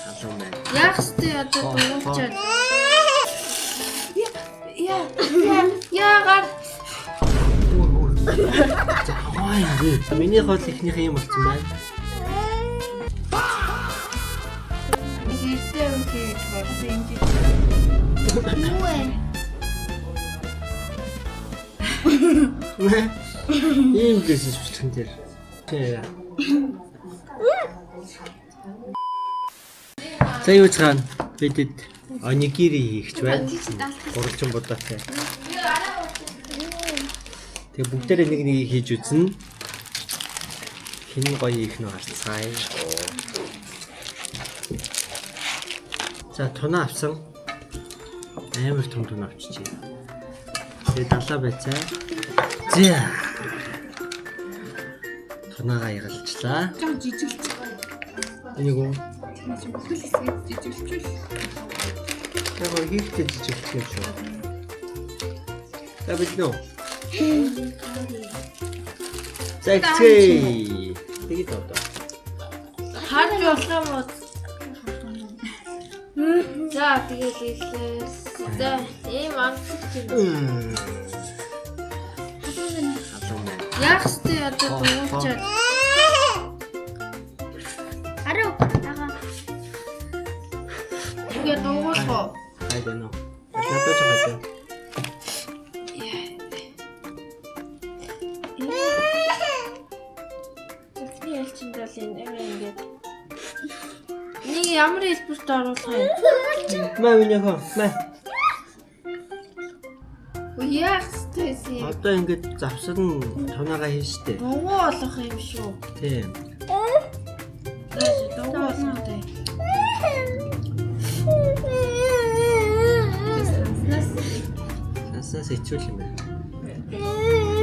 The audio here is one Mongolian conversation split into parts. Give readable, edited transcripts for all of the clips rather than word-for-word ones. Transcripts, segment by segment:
Халуун байна. Яах ёстой одоо дугуйлчаад. Яа яа яагаар Үр үр. Заваа юм бэ. Миний хоол ихнийхээ юм болсон байна. хэрдээ юм хийж бодсон юм чи. Юу вэ? Ийм лээс бичлэгэн дээр. Тэ. За юу цаана бидэд онигири хийхч байна. Гурвалжин будаатай. Тэгээ бүгдээрээ нэг нэгийг хийж үзнэ. Хэн гоё хийх нь харцгаая. За тунаа авсан. Амар том тунаа авчижээ. Тэгээ далаа байцаа. За. Тунаагаа ягалчлаа. Жон жижиглч. Энийг үү? Бүхэл хэсгийг жижиглчүүл. Яг гоо хийхдээ жижиглэх юм шүү. За бид нөө. За ихтэй. Тэгээд одоо. Харж болох юм уу? За тэгэл илээс. За ийм амтлаг юм. Халуун байна. Яах ёстой одоо дугуйлчаад. Арав ага. Ингээ дугуулах уу? Хайд байна уу? Надад ч хайд байна. Эхний ээлжинд бол энэ юм ингээд. Нэг ямар хэлбэрт оруулах юм? Маа миний хөө. Маа. Үгүй яах ёстой байсан юм? Одоо ингээд завсан тунаагаа хийн штэ. Дугуй болох юм шүү. Тийм. Дугуй болох юм. Санснаас хэцүү юм байна.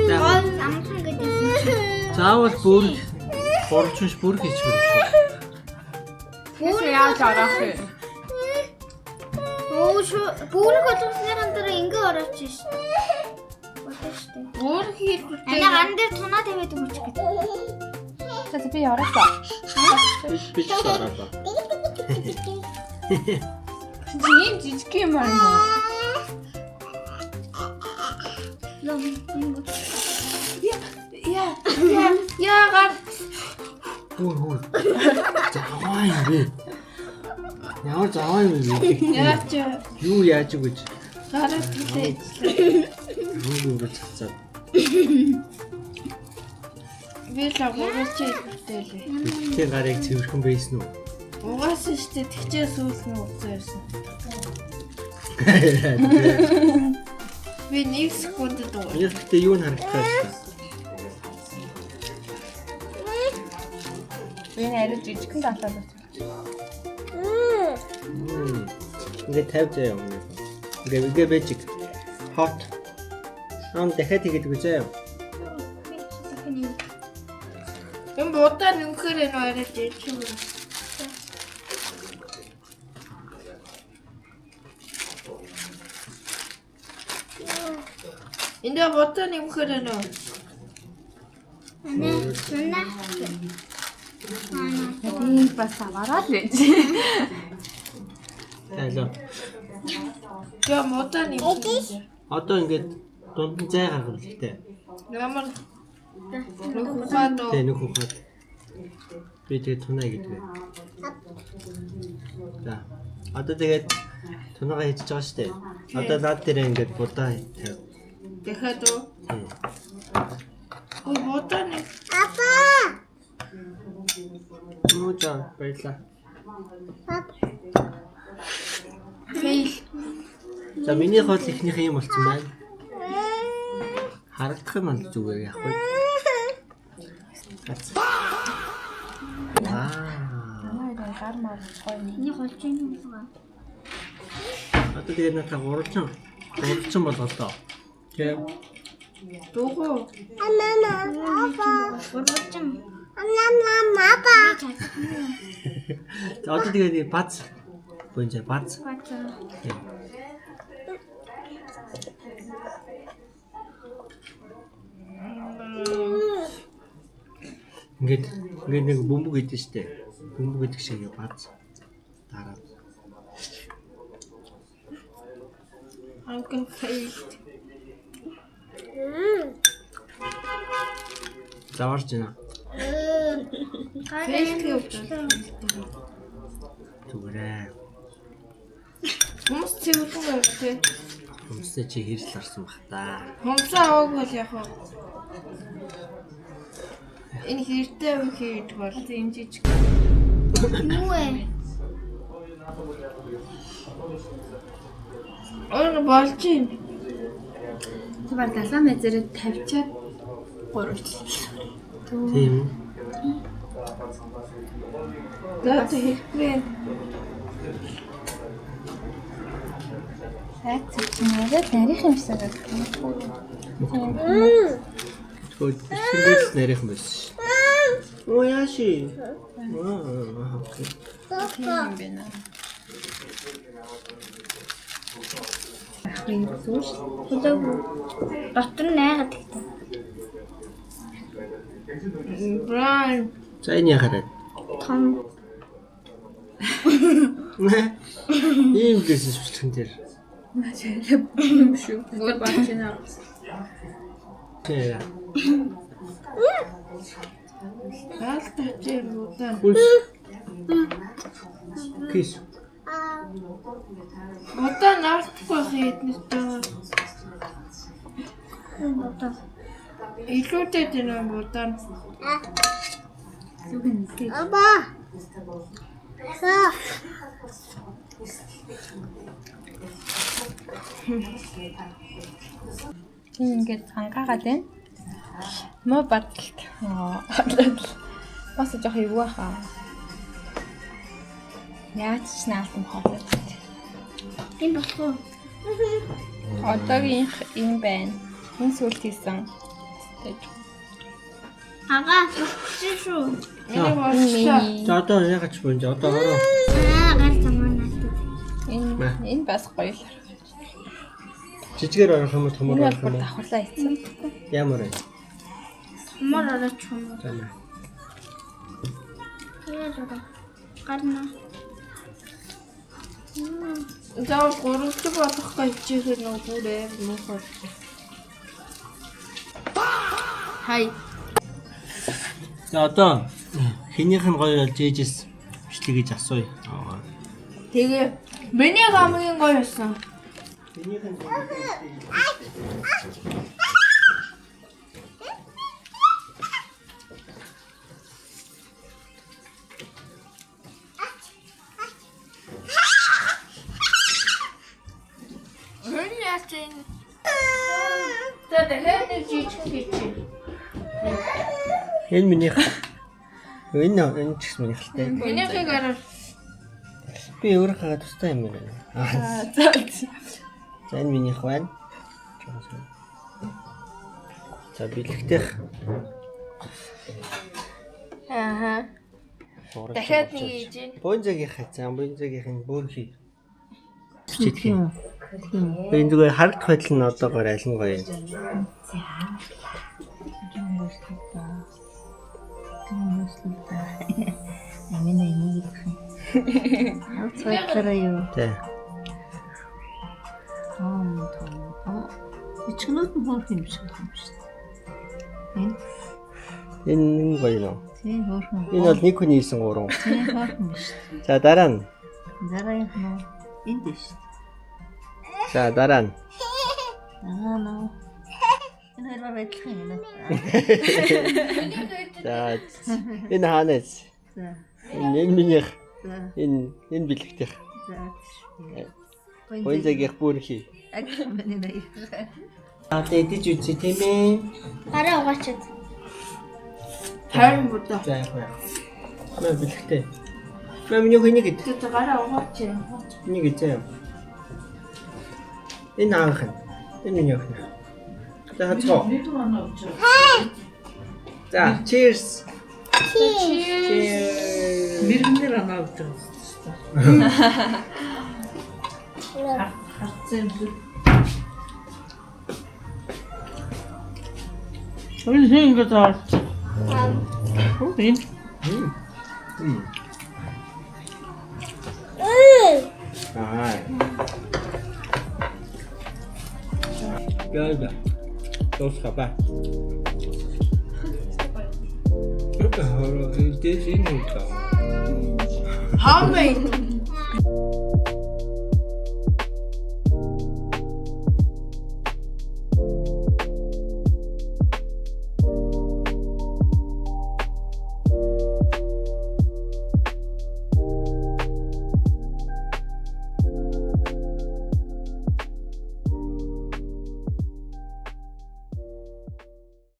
За Гол амархан гэдэг юм чи. заавал бүр гурвалжин ш бүр хийчихмээр юм шүү. Бүр Яаж ороох вэ? Өө шүү. Бүрэг болгосныхан дараа ингээ орооч ш. Бодож штэ. Өөр хэлбэртэй. Ана ган дээр тунаа тавиад өгч гэдэг. За би ороосоо. Би ч ороо. Чи ийм жижиг юм аа юм уу? Лом. Яа яа яагаар Үр үр. Заваа юм бэ. Ямар заваа юм бэ? яач Юу яаж өгöж? гараад хүлээжлээ. Юу юу цацаад. Би л гурвалжин хэлбэртэй лээ. Бэлтгэлийн гарыг цэвэрхэн байсан уу? Угаасан штэ тэгчээ сүүл нь уцаа байсан. Би 1 секундэд дугуй. Миний гэхдээ юу нь харагдах вэ? Би энэ арай жижигхэн талаад байна. Ингээ тавь заяа өмнө. Ингээ ингээ бэжиг. Hot. Ам дахиад хийгээд өгөө заяа. Энэ будаа нэмэхээр энэ арай жижиг юм. Энд будаа нэмэхээр энэ үү? Ана тунаа. Ана. Би бас аваараа л байж. Алло. Яа будаа нэмэх. Одоо ингээд дунд нь зай гаргах хэрэгтэй. Ямар нүх ухаад уу? Тэ нөх ухаад. Би тэгээд тунаа гэдэг. За. Одоо тэгээд тунаагаа хийж байгаа шүү дээ. Одоо наад дээр ингээд будаа тавь. Дахиад уу? Тийм. Ой будаа нэм. Апа. Нүү за баярлаа. Пап. Фейл. За миний хоол ихнийхээ юм болсон байна. Харагдах юм бол зүгээр яах вэ? Гац. Аа. Манай гар мар гоё. Миний голч юм уу? Одоо тэгээд надад гурвалжин гурвалжин болголоо. Тийм. Дугуй. Апа. Гурвалжин. Ам апа. За одоо тэгээд бац. Бөнжэ бац. Тийм. Ингээд ингээд нэг бөмбөг идэв штэ. Бөмбөг идэх шиг ингээд бац. Дараа. I'm confused. Заварж байна. Fail гэж. Зүгээрээ. Хүмүүс цэвэрлэн байв тий. Хүмүүсээ чи хэрэл орсон бах та. Хүмүүсээ аваагүй бол яг уу. Энэ хэртэй юм хийдэг бол Тийм жижиг. Юу вэ? өөр болж юм. Чи баг далайн мэзэрээ тавьчаад гурвч. Тийм үү? За одоо хэрэггүй. Айц чинь арай нарийнх юм шиг санагдав. Тэгвэл шинээр л нарийнхан байсан шин. Оо яаши. Аа окей. Тийм юм байна. Ах юм зүш. Хэлээгүй. Дотор нь айгаад ихтэй. Брайан За энэ яхаарай. Том. Ийм лээс сүлхэн дээр. Наач арай юм шүү. Гол бач наа. Тийм. гаалт очиж удаан. Хүс. Кис. Удаан наалтгүй байх эднэртэй. Одоо. Илүүтэй тэр удаан. Зүг нь нэлээд Аба. За. Тийм ингээд хангаагаад байна. Муу бадалт. Аа. Бас жоох эвгүй хаа. Яаж ч наалтан хоолой. Энэ болох уу? Одоогийн юм байна. Энэ сүлд хийсэн. Тэж. Агаа болчих шүү. Миний болчихлоо. За одоо яагаад ч бүүн одоо ороо. Аа гар замаа наалтаа. Энэ энэ бас гоё л. Жижигээр орох юм уу томор Энэ бол орох бүр юм уу? давхарлаа хийсэн. Ямар вэ? Томор орооч юм уу? За нэ. Тэгээд ороо. Гарна. Заавал гуравдаг болох гэж хичээхээр нөгөө бүр аим муухай. Хай. За одоо хэнийх нь гоё болж ээжээс бичлэг гэж асууя. Аа. Тэгээ миний хамгийн гоё байсан. Хэнийх нь Энэ яач энэ? За дахиад нэг жижигхэн хийчих. Энэ минийх. Энэ энэ ч гэсэн минийх л дээ. Минийхийг арай Би өөрийнхөө тустай юм байна. Аа за. За энэ минийх байна. Жоохон сайн. За бэлэгтэх. Аа. Дахиад нэг хийж гин. Бунзагийнх за бунзагийнх нь бүр хий. Бичдэг юм. Энэ зүгээр харагдах байдал нь одоогоор аль нь гоё юм. Цогцороо юу? Тэ. Том том. Ичгнүүд нь хөөрхөн юм шиг юм шүү дээ. Энэ Энэ энэ гоё нөө. тийм хөөрхөн. Энэ бол нэг хүний хийсэн гурван. Тийм хөөрхөн шүү дээ. За дараа нь. Дараагийнх нь энд шүү дээ. За дараа нь. Аа нөө. Энэ хоёр баг адилхан юм байна. За энэ хаанаас? За. Энэ энэ минийх. За. Энэ энэ бэлэгтэх. За. Бунзагийнх бүр хий. Адилхан байна энэ хоёр. А тэ идэж үзье тийм ээ. Гараа угаачаад. 50 будаа. За яг яа. Мэ бэлэгтэй. Мэ миний хэнийг ид. Тэгээ гараа угаач. Энийг идэ юм. Энэ аах нь. Энэ миний охин. За хацгаа. За cheers. Cheers. Мэрэгнэр анаа гэж байгаа юм шүү дээ. Харцсан юм шиг. Энэ хин ингэж авч. Энэ Аа. Яа. Тосха ба. Хороо дэс энэ үү. Хамаа.